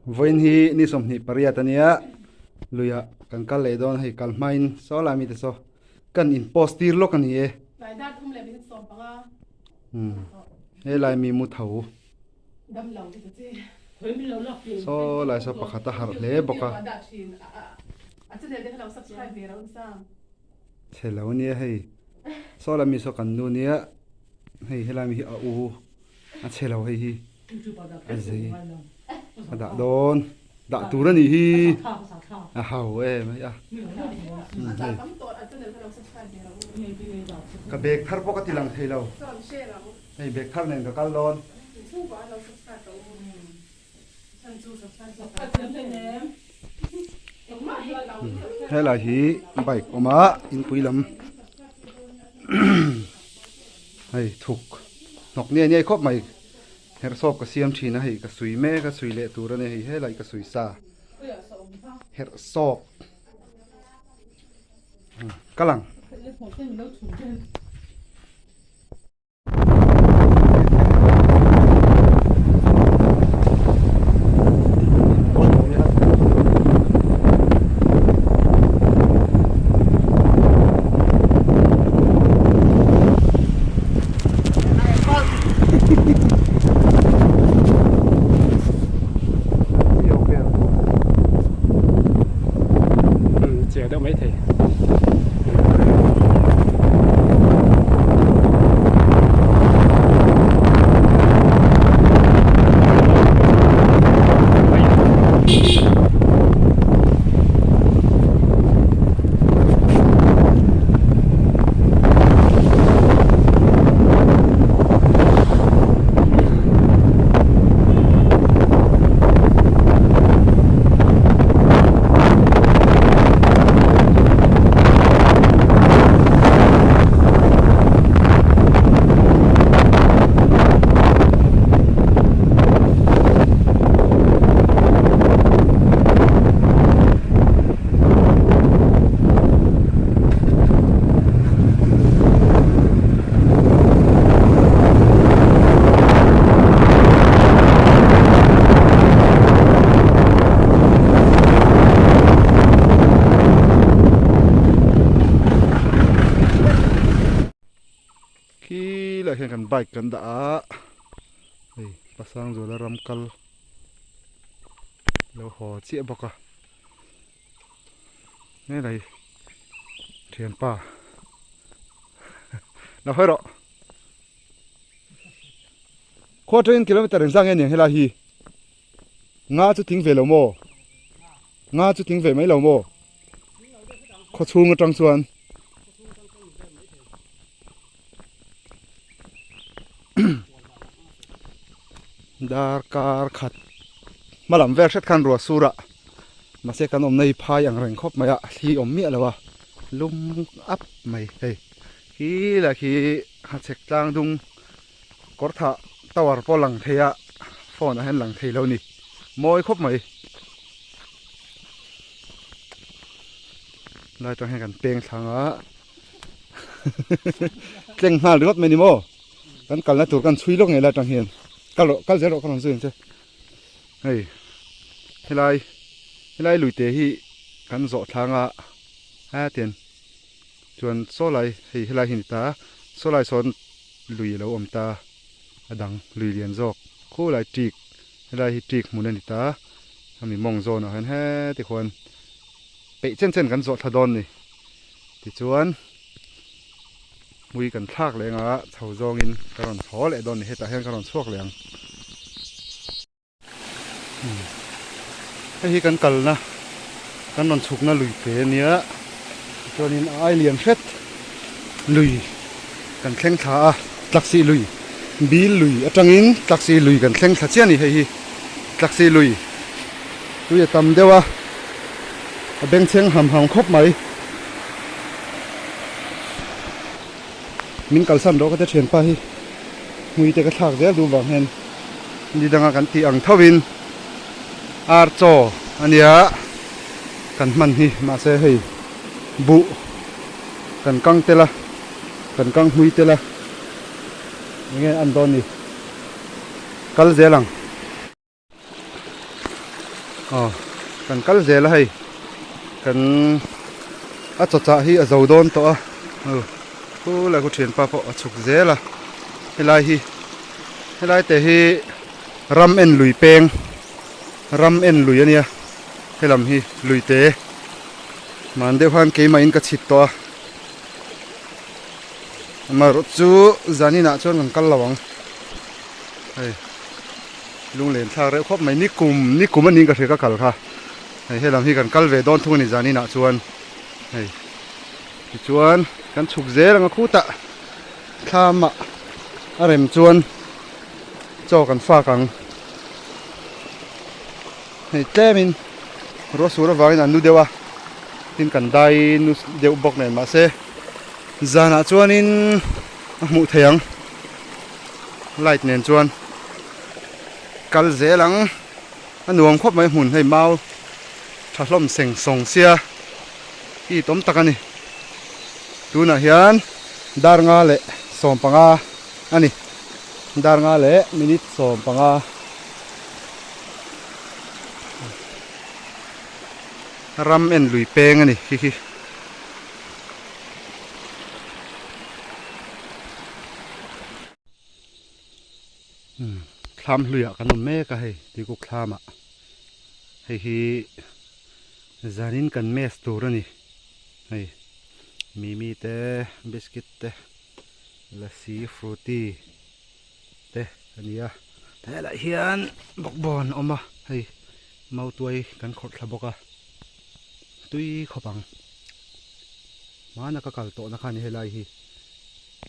Vawiin hi ni 28 a nia, luiah kan kal leh dawn hei kal hmain saw lai mite saw kan in post tir lawk a ni e. He lai mi mu tho saw lai saw pakhat a harh hle bawk a. Chhe lo a nia hei, saw lai mi saw kan nu nia, hei helai mi hi a u a chhe lo hei hi. A zei a dah dawn dah tur a nih hi a hau em hei a hei ka bag thar pawh ka ti lang thei lo hei bag thar nen ka kal dawn. Helai hi bike awm a inpui lam hei thuk hnawk niai niai khawp mai herhsawp ka siam thin a hei ka sui mek a sui leh tur a ni hei helai ka sui sa herhsawp ka lang. Chiah deuh mai thei. Khi lai hian kan bike kan dah a hei Pasangzuala ram kal lo haw chiah bawk a helai thianpa lo hawi rawh khua atangin kilometer engzah nge aniang helai hi nga chu tling ve lo maw nga chu tling ve mai lo maw khaw chhung atang chuan darkar khat hma lam vel hret khan ruah sur a mahse kan awmna hi phai ang reng khawp mai a thli awm miah lo a lum up mai hei khi lah khi hachhek tlang dung kawr thah tower pawh lang thei a phone ah hian lang thei lo a ni mawi khawp mai lai tang hian kan peng thlang a tleng nghal ringawt mai ni maw kan kalna tur kan chhui lawk ngei lai tang hian kal rawh kal zel rawh ka rawn zui ang che hei helai helai luite hi kan zawh thlang a hetiang chuan saw lai hei helai hi a ni ta saw lai sawn lui a lo awm ta a dang lui lian zawk khulai ṭik helai hi ṭik hmun a ni ta hemi mawng zawnah hian heti khuan peih chen chen kan zawh thla dawn a ni tichuan hmui kan thlak leh anga chho zawngin ka rawn chho leh dawn a ni hetah hian ka rawn chhuak leh ang. Hei hi kan kalna kan rawn chhukna lui te a nia chuanin a ai lian hret lui kan thleng thla a taxi lui bil lui atangin taxi lui kan thleng thla chiah a ni hei hi taxi lui tui a tam deuh a a bengchheng ham ham khawp mai min kalsan rawh ka ti thianpa hi hmui te ka thlak zel duh vang hian. Ni danga kan tih ang thovin ar chaw a nia kan hman hi mahse hei buh kan kang tel a kan kang hmui tel a eng nge an dawn ni kal zel ang. Aw kan kal zel a hei kan a chawchah hi a zo dawn tawh a aw khu lai khu thianpa pawh a chhuk zel a helai hi helai te hi ram en lui peng ram en lui a nia helam hi lui te man deuh khan keimah in ka chhit tawh a amaherawh chu zaninah chuan kan kal lo ang hei. Lunglen thlak reuh khawp mai ni kum ni kum anih ka hria ka kal kha hei helam hi kan kal ve dawn thung a ni zan inah chuan hei tichuan kan chhuk zel ang a khutah thlamah a rem chuan chaw kan fak ang hei tlemin ruah sur avangin an nu deuh a tin kan dai nu deuh bawk nen mahse zanah chuanin a hmuh theih ang. Light nen chuan kal zel ang a nuam khawp mai hmun hei mau tha hlawm seng sawng sia hi tawm tak a ni tunah hian dar nga leh sawm panga a ni dar nga leh minute 15 ram en lui peng a ni khi khi. Thlam hluiah kan awm mek a hei tuikuk thlamah hei hi zanin kan mess tur a ni hei mimi te biscuit te lassi frooti te a ni a helaiah hian bawkbawn a awm a hei mautuai kan khawrh thla bawk a tui khawp ang hmana ka kal tawhna kha a ni helai hi.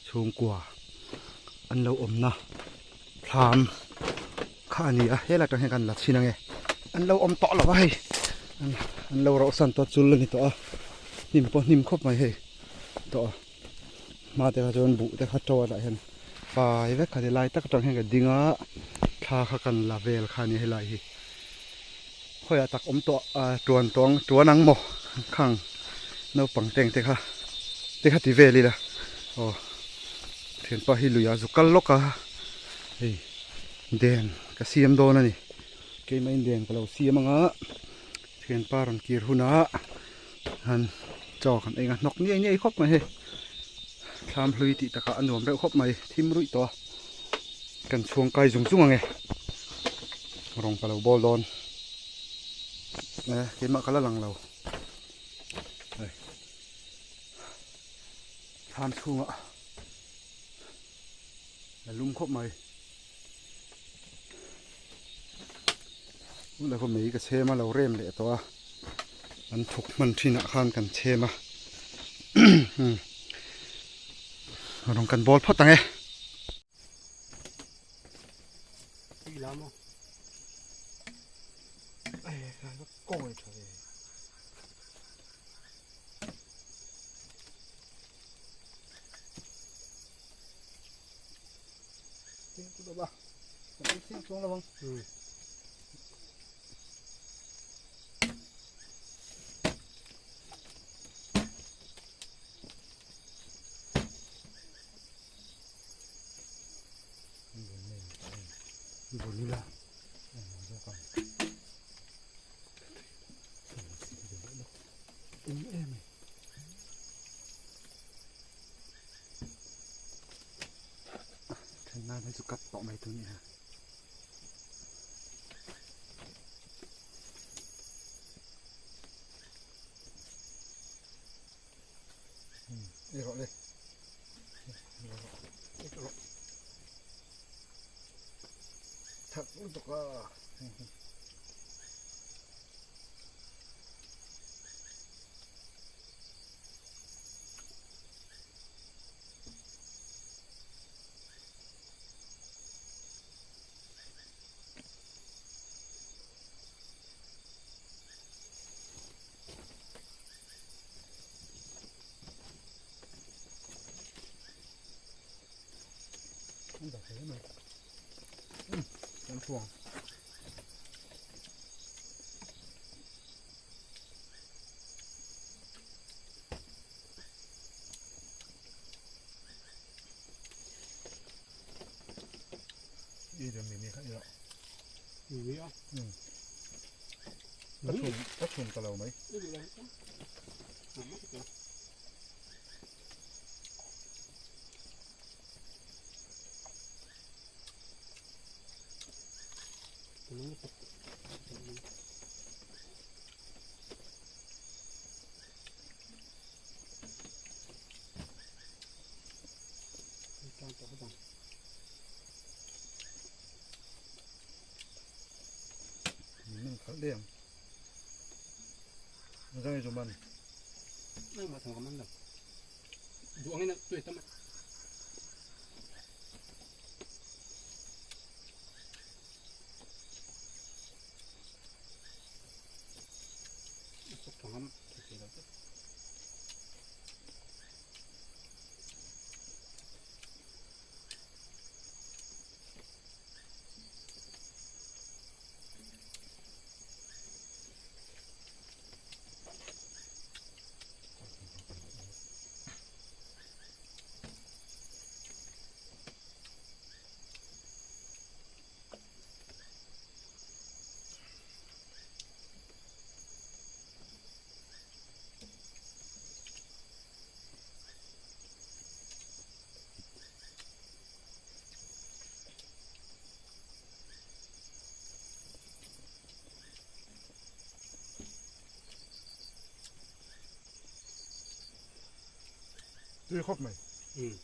Chhungkua an lo awmna thlam kha a ni a helai atang hian kan la chhin ange an lo awm tawh lo a hei an lo rauh san tawh chul a ni tawh a hnim pawh hnim khawp mai hei tawh a hma te kha chuan buh te kha to a tah hian fai vek kha ti lai tak atang hian ka ding a thla kha kan la vel kha a ni helai hi khawiah tak awm tawh a tuan tawng tuan ang maw khang naupang teng te kha te kha ti vel ila aw thianpa hi luiah zu kal lawk a hei den ka siam dawn a ni keimah in den ka lo siam anga thianpa rawn kir hunah han chaw kan eng a hnawk niai niai khawp mai hei thlam hlui tih takah a nuam reuh khawp mai thim ruih tawh a kan chhuang kai zung zung ang e rawng ka lo bawl dawn e keimah ka la lang lo hei thlam chhungah a lum khawp mai Tunah khaw mei ka chhem a lo rem leh tawh a an thawk hman thin ah khan kan chhem a rawn kan bawl phawt ang e. Then nan hi chu cut tawh mai tur a ni a. Ei rawh le. Ei rawh. Thak lutuk a. Ka chhum ka chhum ta lo mai. Min khalh daih ang. Zang i zum a ni. Engmah thawng ka man lo. Duh angin a tuai tam a. A sawk thawng am thei thei lo tlat. Tui khawp mai. Um.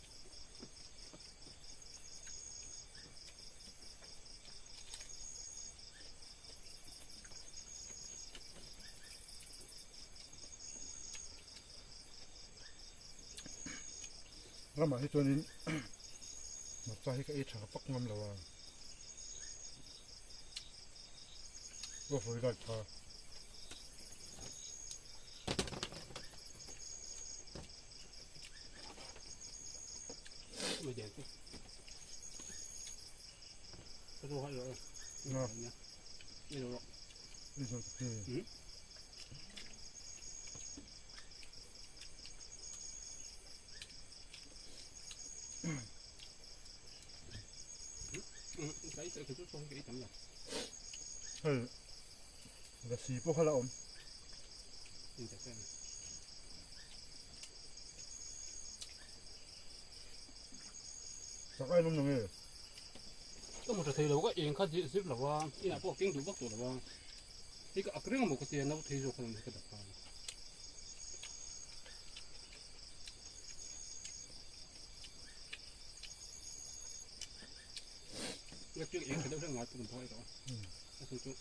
Ramah hi chuanin hmarcha hi ka ei tha fak ngam lo a, aw hawi lai tha. Hei lasi pawh kha la awm. Chak a inawm na nge? Ka hmu tha thei lo ka eng kha zir lo a, inah pawh keng duh vak tawh lo a. Hei ka ak reng a maw ka tia nau thei zawk khan ka dap a. Electric eng tha deuh hlek ngai pawh kan phawk erawh a. A chhan chu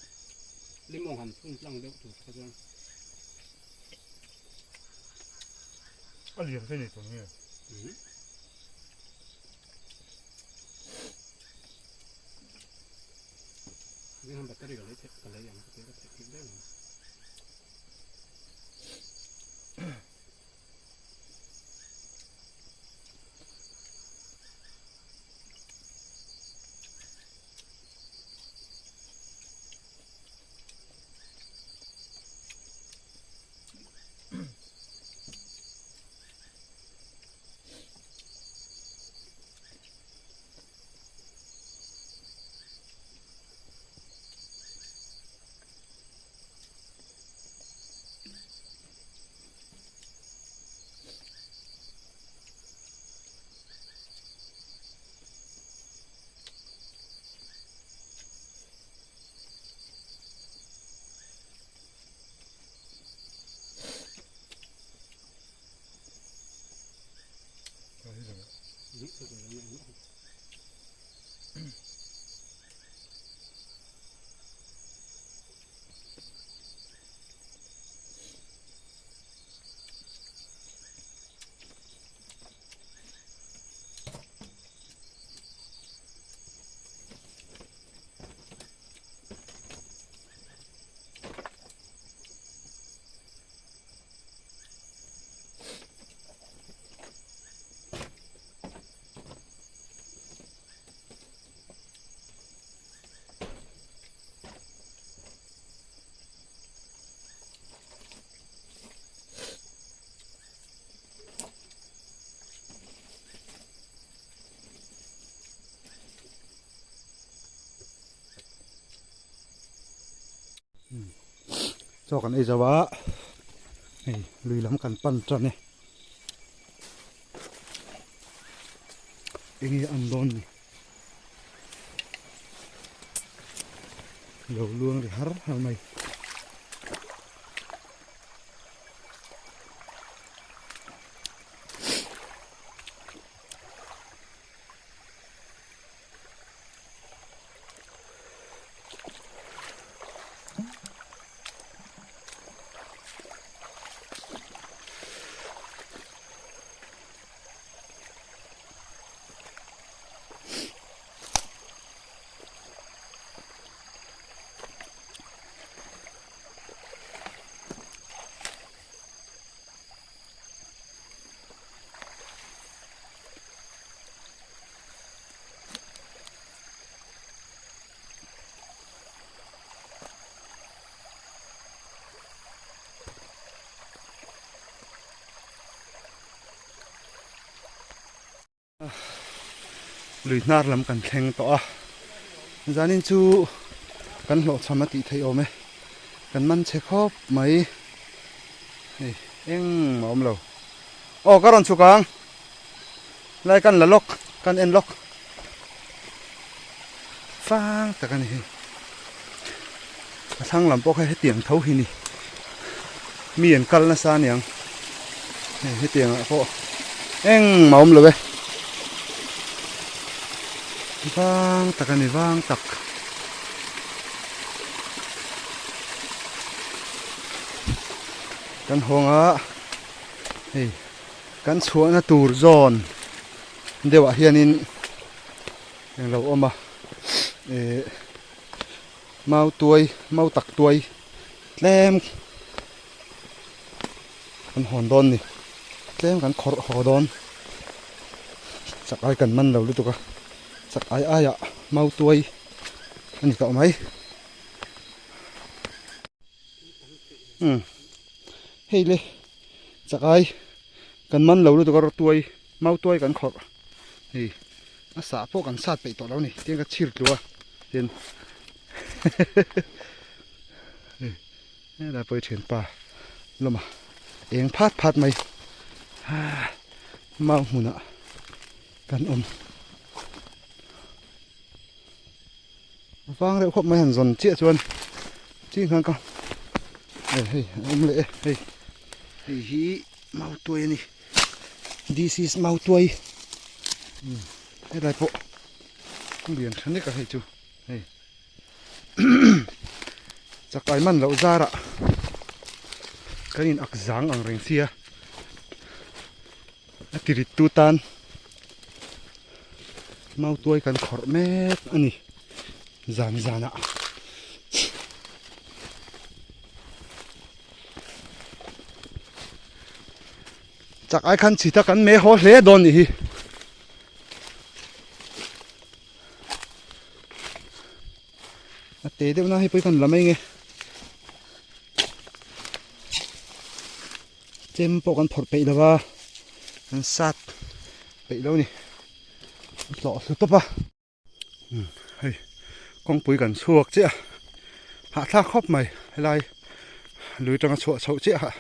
limawng han phun tlang deuh tur kha chuan. A lian thei nei tawh nge? Zing battery ka lei theih ka lei ang ka tia ka theih nghilh daih ang. Chaw kan ei zo a, hei lui lam kan pan tan e. Enge an dawn ni? Lo luang ri har har mai. Lui hnar lam kan thleng tawh a, zanin chu kan hlawhchham a tih theih awm e, kan man chhe khawp mai, hei engmah a awm lo, aw ka rawn chhuk ang. Lai kan la lawk, kan en lawk fang tak a ni hei. A thlang lam pawh kha hetiang tho hi ni. Mi an kal nasa aniang. Hei hetiang ah pawh engmah a awm lo e. Vang tak a ni vang tak. Kan hawng a hei. Kan chhuahna tur zawn deuhah hianin englo awm a eh mau tuai mau tak tuai tlem kan hawn dawn ni tlem kan khawrh haw dawn chak ai kan man lo lutuk a chak ai aiah mau tuai a ni tawh mai umm hei le. Chakai kan man lo lutuk a rawtuai mautuai kan khawrh hei a sah pawh kan sat peih tawh lo a ni tiang ka chhir tlu a tin hei helai pawh hi thianpa lawm a eng phat phat mai mau hmunah kan awm vang reuh khawp mai han zawn chiah chuan ching khan ka hei a awm leh e hei hei hi mautuai a ni this is mautuai helai pawh lian tha nek a hei chu hei chakai man loh zarah kan in ak zang ang reng sia a tirit tu tan mautuai kan khawrh mek a ni zan zanah. Chak ai khan chhita kan me haw hle dawn nih hi. A te deuh na hei pawh hi kan la mai nge. Chem pawh kan phawrh peih lo va, kan sat peih lo a ni. A tlawh hlu tawp a. Hei kawngpui kan chhuak chiah a, hahthlak khawp mai helai lui tanga chhuah chhoh chiah a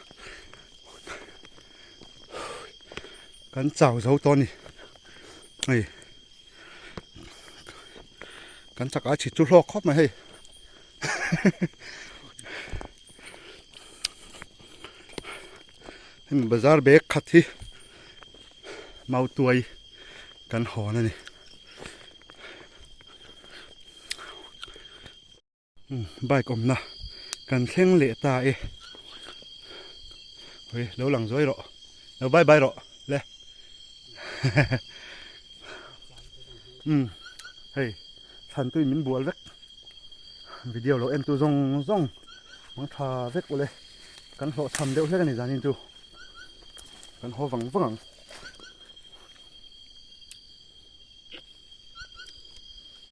kan chau zo tawh a ni hei kan chak ai chhit chu hlawk khawp mai hei. Hemi bazar bag khat hi mautuai kan hawn a ni bike awmna kan thleng leh ta e ui lo lang zuai rawh lo bye bye rawh le um hei thlan tui min bual vek. Video lo en tu zawng zawng mang tha vek ule kan hlawhchham deuh hlek a ni zanin chu kan haw vang vang ang.